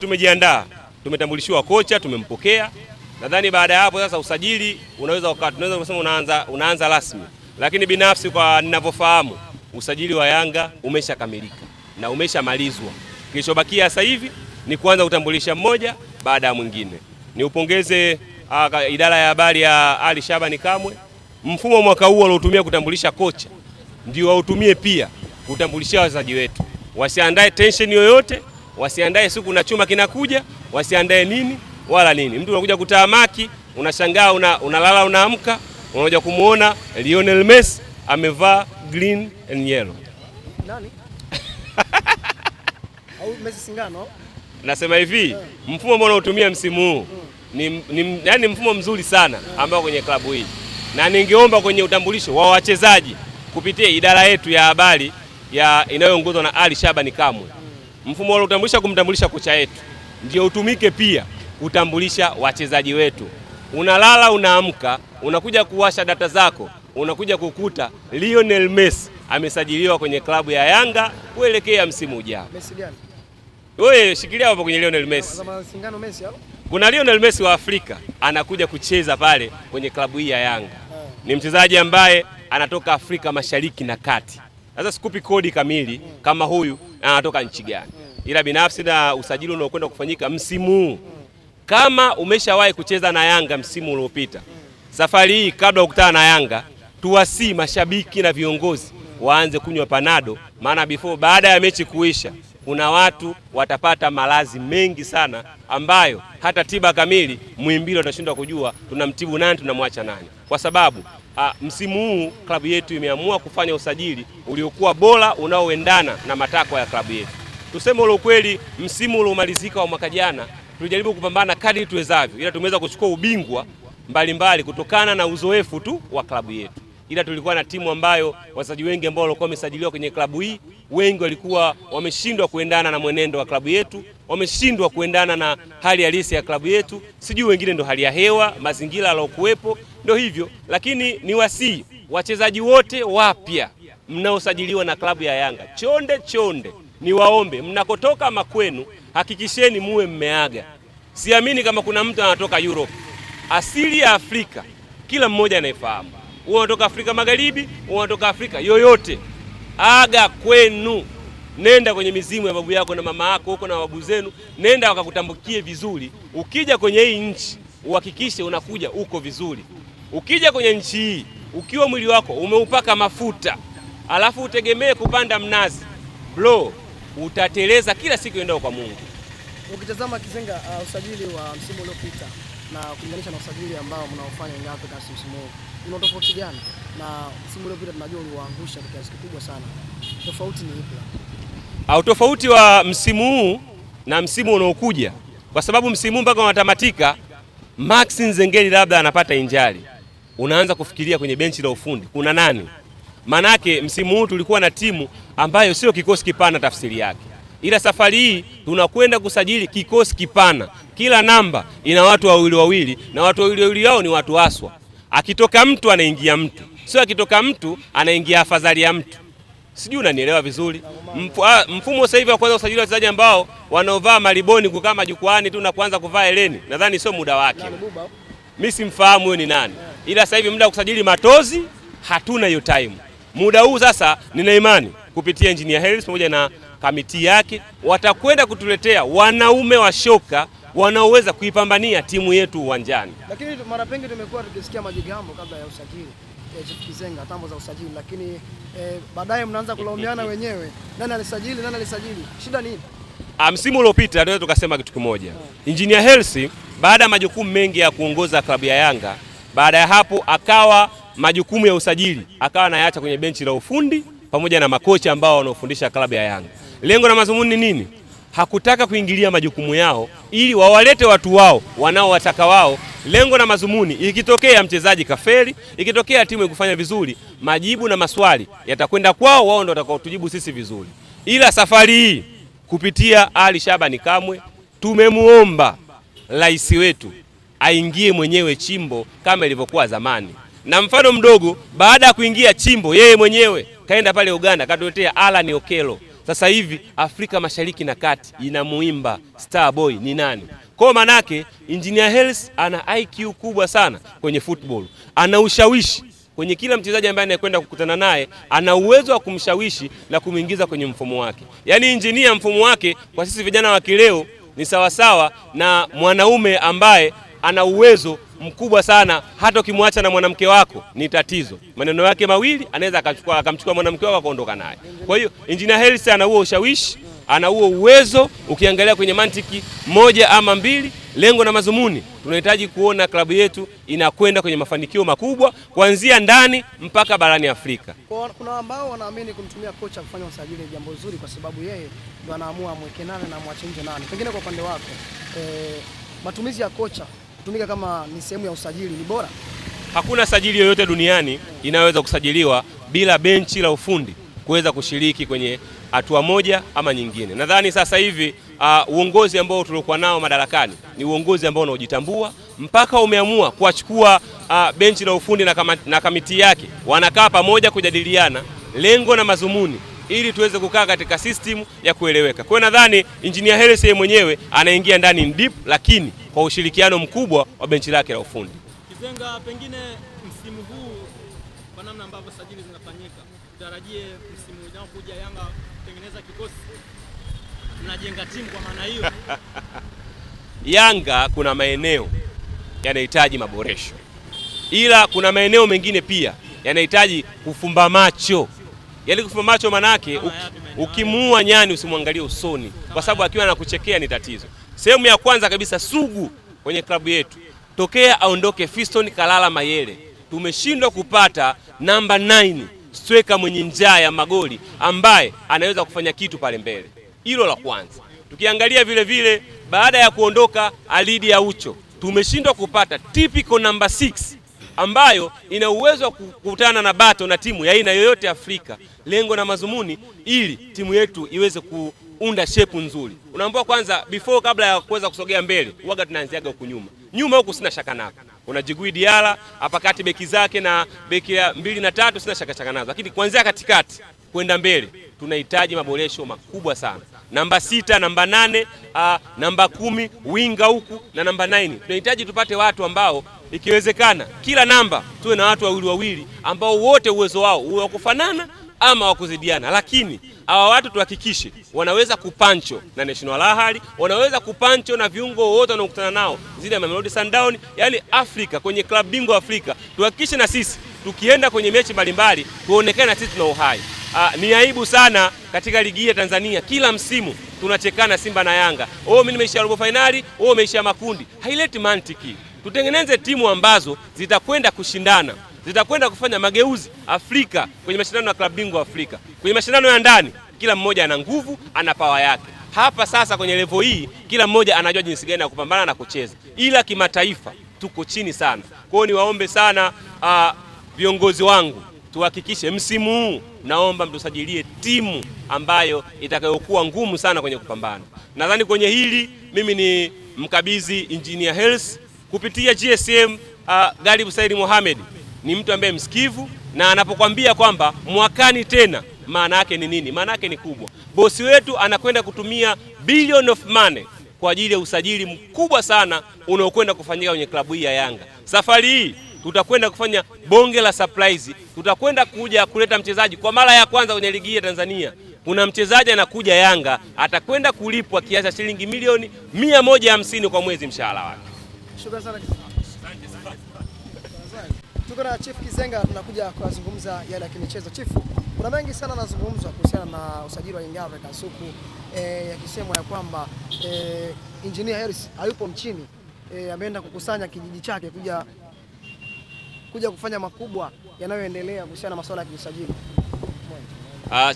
Tumejiandaa, tumetambulishiwa kocha, tumempokea. Nadhani baada ya hapo sasa usajili unaweza tunaweza kusema unaanza rasmi, lakini binafsi kwa ninavyofahamu usajili wa Yanga umeshakamilika na umeshamalizwa. Kilichobakia sasa hivi ni kuanza kutambulisha mmoja baada ya mwingine. Niupongeze idara ya habari ya Ali Shabani Kamwe. Mfumo mwaka huu waliotumia kutambulisha kocha ndio wautumie pia kutambulishia wachezaji wetu, wasiandae tension yoyote, wasiandae siku na chuma kinakuja, wasiandae nini wala nini. Mtu unakuja kutaamaki, unashangaa, unalala, unaamka, unakuja kumuona Lionel Messi amevaa green and yellow. Nani? Au Messi Singano? Nasema hivi, mfumo ambao unaotumia msimu huu ni yani mfumo mzuri sana ambao kwenye klabu hii, na ningeomba kwenye utambulisho wa wachezaji kupitia idara yetu ya habari ya inayoongozwa na Ali Shabani Kamwe, mfumo wa utambulisha kumtambulisha kocha yetu ndio utumike pia kutambulisha wachezaji wetu. Unalala unaamka, unakuja kuwasha data zako, unakuja kukuta Lionel Messi amesajiliwa kwenye klabu ya Yanga kuelekea msimu ujao. Messi gani? Wewe shikilia hapo kwenye Lionel Messi. Singano Messi hapo? Kuna Lionel Messi wa Afrika anakuja kucheza pale kwenye klabu hii ya Yanga. Ni mchezaji ambaye anatoka Afrika Mashariki na Kati. Sasa sikupi kodi kamili kama huyu anatoka nchi gani, ila binafsi na usajili unaokwenda kufanyika msimu huu, kama umeshawahi kucheza na Yanga msimu uliopita, safari hii kabla ukutana na Yanga, tuwasii mashabiki na viongozi waanze kunywa panado, maana before baada ya mechi kuisha kuna watu watapata maradhi mengi sana ambayo hata tiba kamili Muhimbili watashindwa kujua tunamtibu nani, tunamwacha nani, kwa sababu msimu huu klabu yetu imeamua kufanya usajili uliokuwa bora unaoendana na matakwa ya klabu yetu. Tuseme ule ukweli, msimu uliomalizika wa mwaka jana tulijaribu kupambana kadri tuwezavyo, ila tumeweza kuchukua ubingwa mbalimbali kutokana na uzoefu tu wa klabu yetu, ila tulikuwa na timu ambayo wachezaji wengi ambao walikuwa wamesajiliwa kwenye klabu hii, wengi walikuwa wameshindwa kuendana na mwenendo wa klabu yetu, wameshindwa kuendana na hali halisi ya klabu yetu, sijui wengine ndo hali ya hewa, mazingira yalokuwepo, ndo hivyo. Lakini ni wasii wachezaji wote wapya mnaosajiliwa na klabu ya Yanga, chonde chonde, ni waombe mnakotoka makwenu, hakikisheni muwe mmeaga. Siamini kama kuna mtu anatoka Europe. Asili ya Afrika kila mmoja anaifahamu. Wewe unatoka Afrika Magharibi, wewe unatoka Afrika yoyote, aga kwenu, nenda kwenye mizimu ya babu yako na mama yako huko na babu zenu, nenda wakakutambukie vizuri. Ukija kwenye hii nchi uhakikishe unakuja uko vizuri. Ukija kwenye nchi hii ukiwa mwili wako umeupaka mafuta, alafu utegemee kupanda mnazi, bro, utateleza kila siku endao kwa Mungu. Ukitazama Kizenga, usajili wa msimu uliopita na kulinganisha na usajili ambao mnaofanya Young Africans msimu huu, una tofauti gani? Na msimu uliopita tunajua uliwaangusha kwa kiasi kikubwa sana. Tofauti ni ipi? Au tofauti wa msimu huu na msimu unaokuja, kwa sababu msimu huu mpaka unatamatika, Max Nzengeli labda anapata injali, unaanza kufikiria kwenye benchi la ufundi kuna nani? Manake msimu huu tulikuwa na timu ambayo sio kikosi kipana tafsiri yake, ila safari hii tunakwenda kusajili kikosi kipana. Kila namba ina watu wawili wawili, na watu wawili wawili hao ni watu haswa. Akitoka mtu anaingia mtu, sio akitoka mtu anaingia afadhali ya mtu. Sijui unanielewa vizuri. Mfumo sasa hivi wa kwanza usajili wachezaji ambao wanaovaa mariboni kukaa majukwani tu na kuanza kuvaa eleni, nadhani sio muda wake. Mimi simfahamu huyo ni nani, ila sasa hivi muda wa kusajili matozi hatuna hiyo time. Muda huu sasa, nina imani kupitia Engineer Hersi pamoja na kamiti yake watakwenda kutuletea wanaume wa shoka wanaoweza kuipambania timu yetu uwanjani. Lakini mara pengi tumekuwa tukisikia majigambo kabla ya usajili Chief Kizenga, tambo za usajili, lakini baadaye mnaanza kulaumiana wenyewe, nani alisajili, nani alisajili. Shida ni ipi? Msimu uliopita tunaweza tukasema kitu kimoja. Engineer Hersi baada ya majukumu mengi ya kuongoza klabu ya Yanga, baada ya hapo akawa majukumu ya usajili akawa anayaacha kwenye benchi la ufundi pamoja na makocha ambao wanaofundisha klabu ya Yanga. Lengo na madhumuni ni nini? Hakutaka kuingilia majukumu yao ili wawalete watu wao wanaowataka wao. Lengo na madhumuni, ikitokea mchezaji kafeli, ikitokea timu ikufanya vizuri, majibu na maswali yatakwenda kwao, wao ndio watakaotujibu sisi vizuri. Ila safari hii kupitia Ali Shabani Kamwe tumemuomba rais wetu aingie mwenyewe chimbo kama ilivyokuwa zamani. Na mfano mdogo, baada ya kuingia chimbo yeye mwenyewe kaenda pale Uganda katuletea Alan Okello. Sasa hivi Afrika Mashariki na Kati inamuimba Star Boy ni nani. Kwa manake Engineer Hersi ana IQ kubwa sana kwenye football, ana ushawishi kwenye kila mchezaji ambaye anayekwenda kukutana naye, ana uwezo wa kumshawishi na kumuingiza kwenye mfumo wake. Yaani engineer mfumo wake kwa sisi vijana wa kileo ni sawasawa na mwanaume ambaye ana uwezo mkubwa sana, hata ukimwacha na mwanamke wako ni tatizo. Maneno yake mawili anaweza akamchukua mwanamke wako akaondoka naye. Kwa hiyo Engineer Hersi ana huo ushawishi, ana huo uwezo. Ukiangalia kwenye mantiki moja ama mbili, lengo na mazumuni, tunahitaji kuona klabu yetu inakwenda kwenye mafanikio makubwa kuanzia ndani mpaka barani Afrika. Kuna ambao wanaamini kumtumia kocha kufanya usajili ni jambo zuri, kwa sababu yeye ndo anaamua amweke nani na amwache nje nani. Pengine kwa upande wako matumizi ya kocha kutumika kama ni sehemu ya usajili ni bora? Hakuna sajili yoyote duniani inayoweza kusajiliwa bila benchi la ufundi kuweza kushiriki kwenye hatua moja ama nyingine. Nadhani sasa hivi uongozi ambao tuliokuwa nao madarakani ni uongozi ambao unaojitambua mpaka umeamua kuwachukua benchi la ufundi na kamiti yake, wanakaa pamoja kujadiliana lengo na mazumuni ili tuweze kukaa katika system ya kueleweka. Kwa hiyo nadhani Engineer Hersi yeye mwenyewe anaingia ndani deep, lakini kwa ushirikiano mkubwa wa benchi lake la ufundi. Kizenga, pengine msimu huu kwa namna ambavyo sajili zinafanyika, tutarajie msimu ujao kuja Yanga kutengeneza kikosi, tunajenga timu kwa maana hiyo. Yanga kuna maeneo yanahitaji maboresho, ila kuna maeneo mengine pia yanahitaji kufumba macho. Yaani kufumba macho manake ukimuua nyani usimwangalie usoni, kwa sababu akiwa anakuchekea ni tatizo. Sehemu ya kwanza kabisa sugu kwenye klabu yetu, tokea aondoke Fiston Kalala Mayele, tumeshindwa kupata namba 9 striker mwenye njaa ya magoli ambaye anaweza kufanya kitu pale mbele. Hilo la kwanza. Tukiangalia vile vile baada ya kuondoka Alidi Aucho, tumeshindwa kupata typical number 6 ambayo ina uwezo wa kukutana na bato na timu ya aina yoyote Afrika, lengo na mazumuni ili timu yetu iweze kuunda shape nzuri. Unaambiwa kwanza before, kabla ya kuweza kusogea mbele, huaga tunaanziaga huku nyuma. Nyuma huku sina shaka nako. Kuna Djigui Diarra hapa kati, beki zake na beki ya 2 na 3 sina shaka nazo, lakini kuanzia katikati kwenda mbele tunahitaji maboresho makubwa sana. Namba 6, namba 8, namba 10 winga huku na namba 9. Tunahitaji tupate watu ambao ikiwezekana kila namba tuwe na watu wawili wawili ambao wote uwezo wao uwe wa kufanana ama wa kuzidiana, lakini hawa watu tuhakikishe wanaweza kupancho na National Ahli, wanaweza kupancho na viungo wote wanaokutana nao zile ya Mamelodi Sundowns, yani Afrika kwenye klabu bingwa Afrika. Tuhakikishe na sisi tukienda kwenye mechi mbalimbali tuonekane na sisi tuna uhai. Ni aibu sana katika ligi ya Tanzania kila msimu tunachekana Simba na Yanga. Oh, mimi nimeisha robo finali, oh umeisha makundi. Haileti mantiki. Tutengeneze timu ambazo zitakwenda kushindana, zitakwenda kufanya mageuzi Afrika kwenye mashindano ya klabu bingwa Afrika. Kwenye mashindano ya ndani kila mmoja ana nguvu, ana power yake. Hapa sasa kwenye level hii kila mmoja anajua jinsi gani ya kupambana na kucheza. Ila kimataifa tuko chini sana. Kwa hiyo niwaombe sana viongozi wangu, tuhakikishe msimu huu, naomba mtusajilie timu ambayo itakayokuwa ngumu sana kwenye kupambana. Nadhani kwenye hili mimi ni mkabidhi Engineer Hersi kupitia GSM. Ghalib Said Mohamed ni mtu ambaye msikivu, na anapokuambia kwamba mwakani tena, maana yake ni nini? Maana yake ni kubwa. Bosi wetu anakwenda kutumia billion of money kwa ajili ya usajili mkubwa sana unaokwenda kufanyika kwenye klabu hii ya Yanga. Safari hii tutakwenda kufanya bonge la surprise. Tutakwenda kuja kuleta mchezaji kwa mara ya kwanza kwenye ligi ya Tanzania. Kuna mchezaji anakuja Yanga, atakwenda kulipwa kiasi cha shilingi milioni 150 kwa mwezi mshahara wake. Shukrani sana. Tuko na Chief Kizenga, tunakuja kuzungumza yale ya kimichezo. Chief, kuna mengi sana yanazungumzwa kuhusiana na usajili wa Young Africans huku yakisemwa ya kwamba Engineer Hersi hayupo mchini, ameenda kukusanya kijiji chake kuja kufanya makubwa yanayoendelea kuhusiana na masuala ya kiusajili.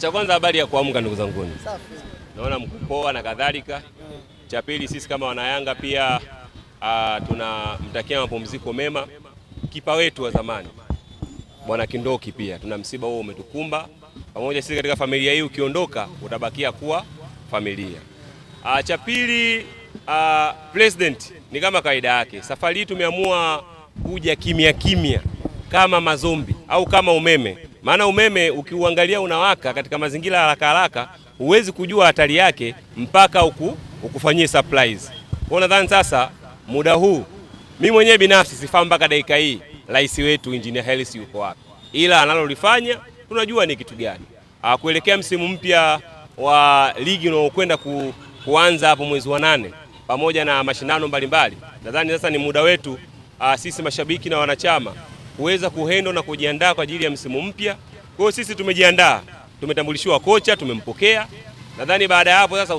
Cha kwanza, habari ya kuamka ndugu zanguni. Safi. Naona mko poa na kadhalika. Cha pili, sisi kama wanayanga pia tunamtakia mapumziko mema kipa wetu wa zamani Bwana Kindoki. Pia tuna msiba huo umetukumba pamoja sisi katika familia hii, ukiondoka utabakia kuwa familia. Cha pili, president ni kama kawaida yake, safari hii tumeamua kuja kimya kimya kama mazombi au kama umeme. Maana umeme ukiuangalia unawaka katika mazingira haraka haraka, Huwezi kujua hatari yake mpaka ukufanyie surprise. Kwa nadhani sasa muda huu mimi mwenyewe binafsi sifahamu mpaka dakika hii rais wetu Engineer Hersi yuko wapi, ila analolifanya tunajua ni kitu gani. Kuelekea msimu mpya wa ligi unaokwenda kuanza hapo mwezi wa 8 pamoja na mashindano mbalimbali, nadhani sasa ni muda wetu sisi mashabiki na wanachama kuweza kuhendo na kujiandaa kwa ajili ya msimu mpya. Kwa hiyo sisi tumejiandaa, tumetambulishiwa kocha, tumempokea. Nadhani baada ya hapo sasa